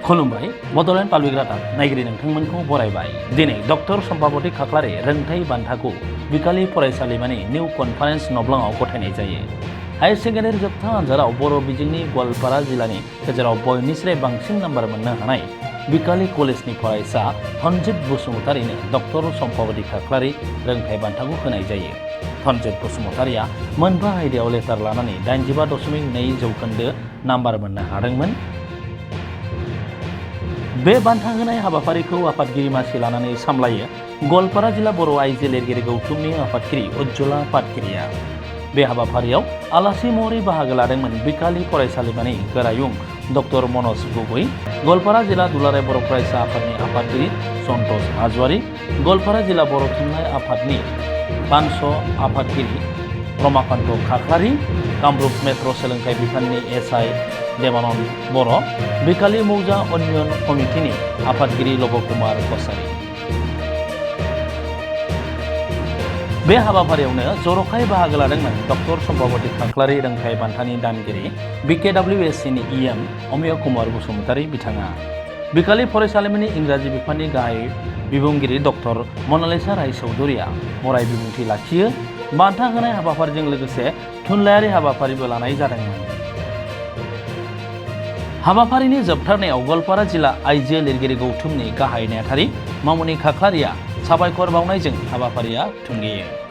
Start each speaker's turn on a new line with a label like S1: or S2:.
S1: खुलुमबाय बड'लेण्ड पाब्लिक रादाब नायगिरि नोंथांमोनखौ बरायबाय। दिनै डक्टर सम्पाबति खाख्लारि रोंथाइ बान्थाखौ बिकालि फरायसालिमानि निउ कनफारेन्स नब्लाङाव गथायनाय जायो। हायर सेकेन्डारि जोबथा आनजादाव बर' बिजोंनि गवालपारा जिल्लानि गेजेराव बयनिख्रुइ बांसिन नाम्बार मोननो हानाय बिकालि कलेजनि फरायसा धनजित बसुमतारिनो डक्टर सम्पाबति खाख्लारि रोंथाइ बान्थाखौ होनाय जायो। धनजित बसुमतारिया मोनबा आयदायाव लेटार लानानै 85.2 जौखोन्दो नाम्बार मोननो हादोंमोन। बे बान्था होनाय हाबाफारिखौ आफादगिरि मासि लानानै सामलायो गवालपारा जिल्ला बर' आइजो लिरगिरि गौथुमनि आफादगिरि उज्ज्वला पाटगिरिया। बे हाबाफारियाव आलासि महरै बाहागो लादोंमोन बिकालि फरायसालिमानि गोरायुं डक्टर मनज गगৈ, गवालपारा जिल्ला दुलाराय बर' फरायसा आफादनि आफादगिरि सन्तोष हाजवारि, गवालपारा जिल्ला बर' थुनलाइ आफादनि बानस आफादगिरि रमाकान्त खाख्लारि, कामरुप मेट्र' सोलोंथाइ बिफाननि एसआइ देबानन्द बर', बिकालि मौजा उन्नयन कमिटिनि आफादगिरि लबकुमार कसारि। बे हाबाफारियावनो जर'खायै बाहागो लादोंमोन डक्टर सम्पाबति खाख्लारि रोंथाइ बान्थानि दानगिरि BKWSCनि EM अमेय कुमार बसुमतारि बिथाङा। बिकालि फरायसालिमानि इंराजि बिफाननि गाहाय बिबुंगिरि डक्टर मनालिसा राय चौधुरिया बराय बिबुंथि लाखियो। बान्था होनाय हाबाफारिजों लोगोसे थुनलाइयारि हाबाफारिबो लानाय जादोंमोन। हाबाफारिनि जोबथारनायाव गवालपारा जिल्ला आइजो लिरगिरि गौथुमनि गाहाय नेहाथारि मामुनि खाख्लारिया साबायखर बावनायजों हाबाफारिया थुंगेयो।